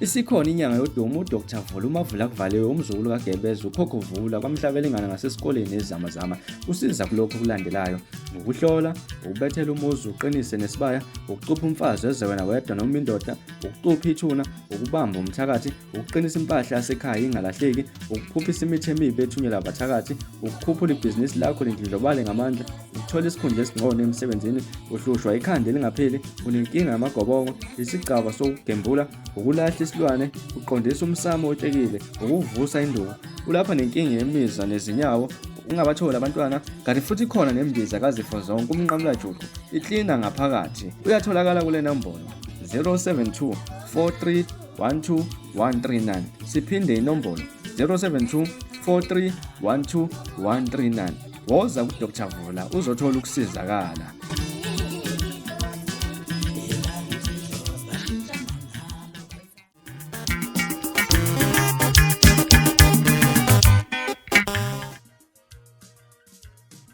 Isikhona inyanga yodumo uDr Vula uMavula kuvaliwe umzukulu kaGebeza ukhokho Vula kwaMhlabelingana ngasesikoleni eZamazama usiza kulokhu okulandelayo ukuhlola ukubethela umuzi uqinise nesibaya ukucupha umfazi eze wena wedwa noma indoda ukucupha ithuna ukubamba umthakathi ukuqinisa impahla yasekhaya ingalahleki ukuphuphisa imithi emibi ethunyelwa abathakathi ukukhuphula ibhizinisi lakho lindlondlobale ngamandla ukuthola isikhundla esingcono emsebenzini uhlushwa ikhanda elingapheli unenkinga yamagobongo isigcaba sokugembula ukulahla isilwane uqondisa umsamo otshekile ukuvusa induku ulapha nenkinga yemizwa nezinyawo ungabatholi abantwana kanti futhi khona nembiza kazifo zonke umnqamulajuqu iklina ngaphakathi uyatholakala kule nombolo 072 43 12 139 siphinde inombolo 072 43 12 139 woza kuDr Vula uzothola ukusizakala.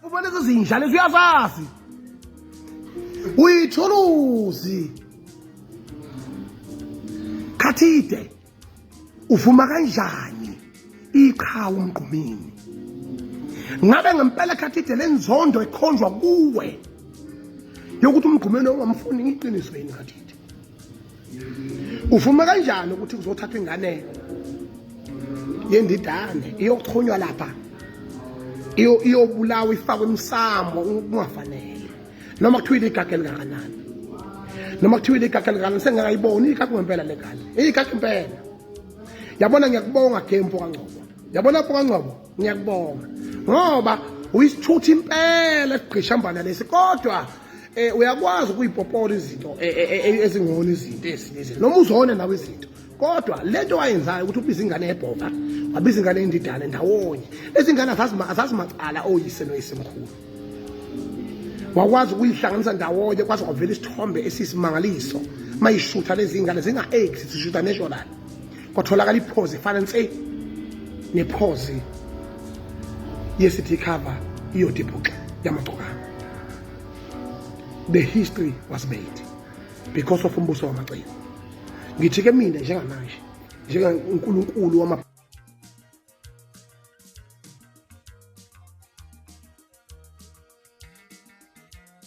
Ubona izinja lezi uyazazi. Uyithuluzi. Khathide. Uvuma kanjani iqhawe umgqumini? Ngabe ngempela Khathide lenzondo ekhonjwa kuwe yokuthi umgqumeni ongamfuni iqiniso yini Khathide? Uvuma kanjani ukuthi kuzothathwa ingane yendidane iyoxhunywa lapha iyobulawa ifakwe emsamo kungafanele noma kuthiwa igaga elingakanani noma kuthiwa igaga elingakanani sengingakayiboni igaga ngempela le ngane igaga impela yabona ngiyakubonga gempo kaNgcobo yabona mfo kaNgcobo ngiyakubonga ngoba uyisithutha impela esigqishambana lesi kodwa eh uyakwazi ukuyipopola izinto eh, eh, eh, ezingcono izinto ezinye izinto noma uzone nawe izinto kodwa lento wayenzayo ukuthi ubiza ingane yebhova wabiza ingane yendidane ndawonye lezi ngane azazi macala oyise noyisemkhulu wakwazi ukuyihlanganisa ndawonye kwaze kwavela isithombe esiyisimangaliso mayishutha lezi ngane zinga-eggs zishutha natural kwatholakala iphozi efana nse nephozi ye-city cover iyodibhuxa yamagcokama the history was made because of umbuso wamaciko ngithi ke mina njengamanje njengaNkulunkulu wama